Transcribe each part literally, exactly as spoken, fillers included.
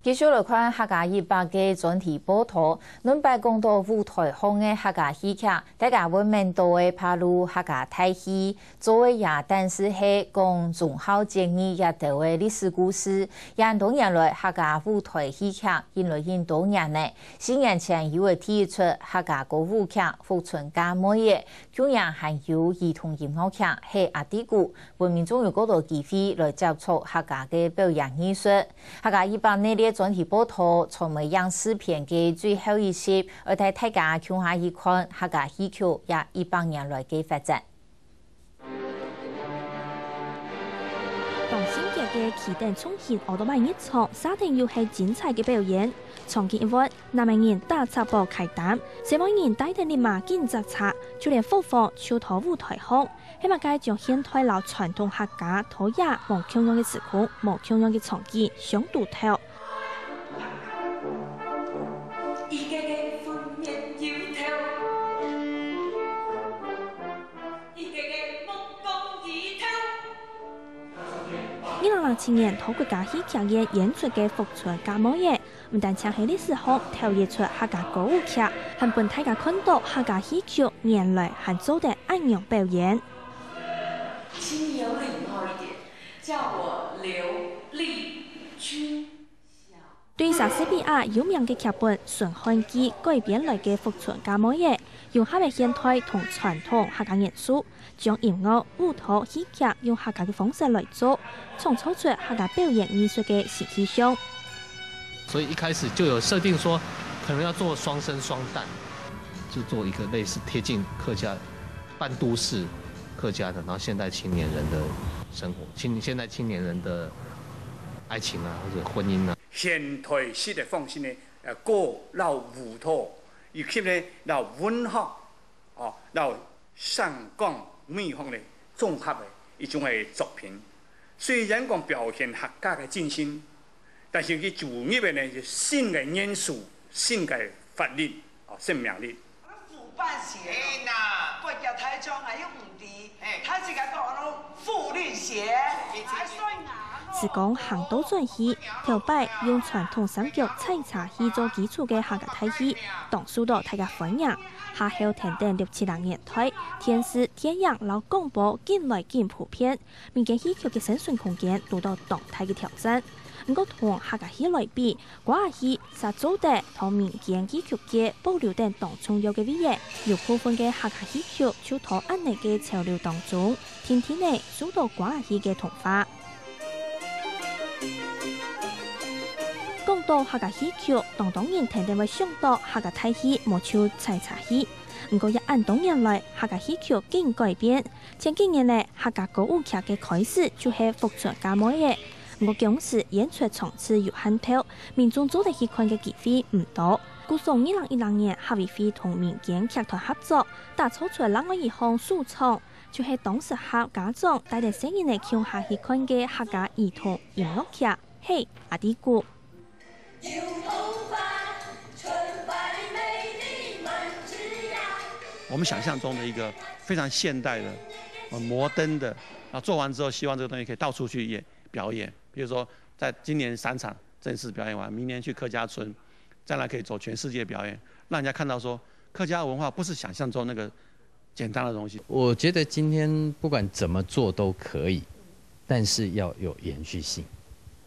繼續來看客家一百个專題報導。論擺講到舞台項个客家戲劇，大家會愐到个，譬如客家大戲、做个也但是係講忠孝節義這兜个歷史故事，也多年來客家舞台戲劇引來很多人呢。四年前有个第一齣客家歌舞劇《福春嫁妹仔》，舊年還有兒童音樂劇係《阿弟牯》，分民眾有較多機會來接觸客家个表演藝術。 客家一百系列專題報導，傳媒影視篇个最後一集，愛帶大家共下去看客家戲曲這一百年來个發展。當性格个企等重型奧多拜日常，續等又係精彩个表演。場景一換，男仔人打赤膊㧡擔，細妹人帶等笠嫲緊紮車，就連服裝就在舞台項。 係麼个將現代摎傳統客家陶藝無共樣个時空、無共樣个場景相堵透？一个个粉面油頭，一个个目光魚頭。二零零七年，在國家戲劇院演出个《福春嫁妹仔》， 毋單淨係歷史上頭一齣客家歌舞劇，還分大家看到客家戲曲原來還做得恁樣表演。請你有禮貌一點，叫我劉麗君。對莎士比亞有名个劇本《尋漢記》改編來个《福春嫁妹仔》，融合了現代同傳統客家元素， 將音樂、舞蹈、戲劇用客家个方式來做，創造出客家表演藝術个新氣象。所以一開始就有設定說，可能要做雙生雙旦，就做一個類似貼近客家、半都市客家的，然後現代青年人的生活，青現代青年人的愛情啊，或者婚姻啊。現代式个方式呢，呃，歌摎舞蹈，以及呢摎文學， 哦，摎上港美學呢綜合个一種个作品。雖然講表現客家个精神，但是佢注入个呢係新个元素、新个活力、哦生命力。主辦協，國家大獎還有五 係講行倒轉去，頭擺用傳統三腳採茶戲做基礎个客家大戲，當受到大家歡迎。下後跈等六七零年代，電視、電影摎廣播緊來緊普遍，民間戲曲个生存空間堵到當大个挑戰。毋過同客家戲來比， 歌仔戲煞做得同民間戲曲界保留等當重要个位置，有部分个客家戲曲就在恁仔个潮流當中，定定仔受到歌仔戲个同化。講到客家戲曲，當多人跈等會想到客家大戲，無就採茶戲。毋過這恁多年來，客家戲曲緊改變， 前幾年呢，客家歌舞劇个開始就係福春嫁妹仔。毋過該時演出場次有限透，民眾做得去看个機會毋多。故所二零一零年客委會同民間劇團合作，打造出另外一項首創，就係當適合家長帶等細人仔共下去看个客家兒童音樂劇，係阿弟牯。 我们想象中的一个非常现代的、呃摩登的，那做完之后，希望这个东西可以到处去演表演。比如说，在今年三场正式表演完，明年去客家村，将来可以走全世界表演，让人家看到说客家文化不是想象中那个简单的东西。我觉得今天不管怎么做都可以，但是要有延续性。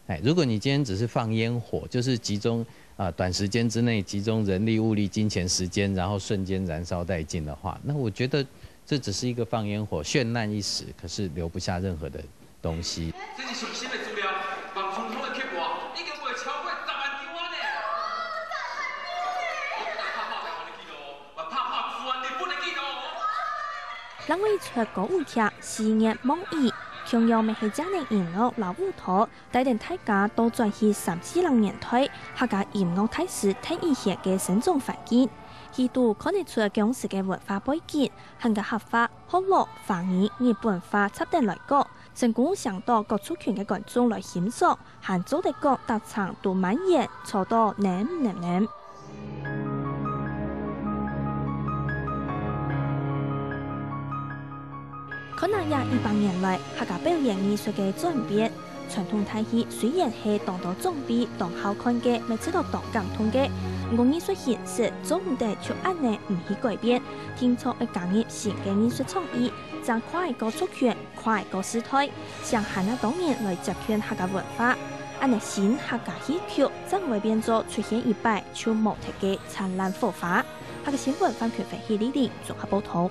哎，如果你今天只是放烟火，就是集中啊、短时间之内集中人力、物力、金钱、时间，然后瞬间燃烧殆尽的话，那我觉得这只是一个放烟火，绚烂一时，可是留不下任何的东西。这是上新的资料，网通通的客户啊，已经卖超过十万张啊呢！另外一齣歌舞劇《四月望雨》，共樣乜係借等音樂摎舞蹈，帶等大家倒轉去三四零年代客家音樂大師鄧雨賢个生長環境。戲肚看得出該時个文化背景，還過客話、學老、華語、日本話插等來講，成功嚐著各族群个觀眾來欣賞， 還做得講逐場都滿員坐到淰淰淰。看啊這一百年來客家表演藝術个轉變，傳統大戲雖然係當多長輩當好看个，乜試著當感動个，毋過藝術形式做毋得就恁呢毋去改變，定著愛加入新个藝術創意，正跨過族群、跨過時代，想還啊多人來接近客家文化，恁呢新客家戲曲正會變做出現一擺就無忒个燦爛火花。客家新聞范權輝、許麗玲綜合報導。